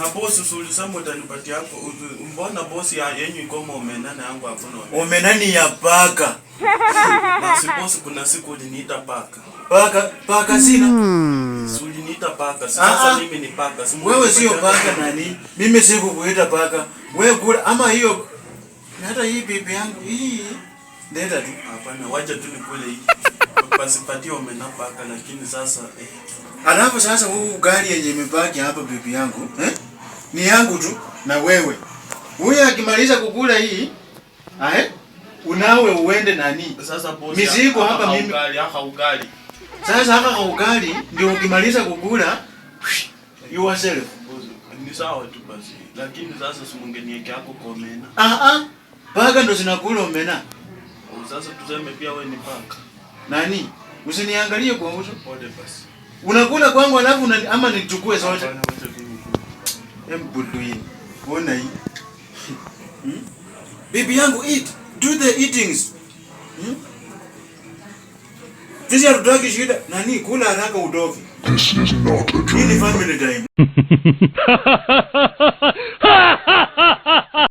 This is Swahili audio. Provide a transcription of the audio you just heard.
Na bosi, si ulisema utanipatia hapo? Mbona bosi ya yenyu iko omena na yangu hakuna omena? Omena ni ya paka. Na si bosi, kuna siku uliniita paka. Paka paka sina. Si uliniita paka? Si Ah, sasa ah. mimi ni paka. Si Wewe sio mngenipatia paka nani? Mimi sikukuita paka. Wewe kula ama hiyo hata hii bibi yangu hii leta tu. Hapana, wacha tu nikule hii. Basi patie omena paka, lakini sasa Alafu sasa huu ugali yenye imebaki hapa, bibi yangu, eh? Ni yangu tu na wewe. Huyu akimaliza kukula hii, eh? Unawe uende nani? Sasa bosi, Mizigo hapa haka mimi. Ugali, haka ugali. Sasa haka kwa ugali ndio ukimaliza kukula yourself. Bosi, ni sawa tu basi. Lakini sasa si mungeniwekea hapo kwa omena. Ah ah. Paka ndo zinakula omena. Sasa tuseme pia wewe ni paka. Nani? Usiniangalie kwa uso. Pole basi. Unakula kwangu alafu ama nichukue zote. Hapana, wacha tu nikule. Embuluini. Ona hii. Bibi yangu, eat. Do the eatings. Sisi hatutaki shida. Nani, kula haraka utoke. This is not a Hii ni dream. family time. Ha!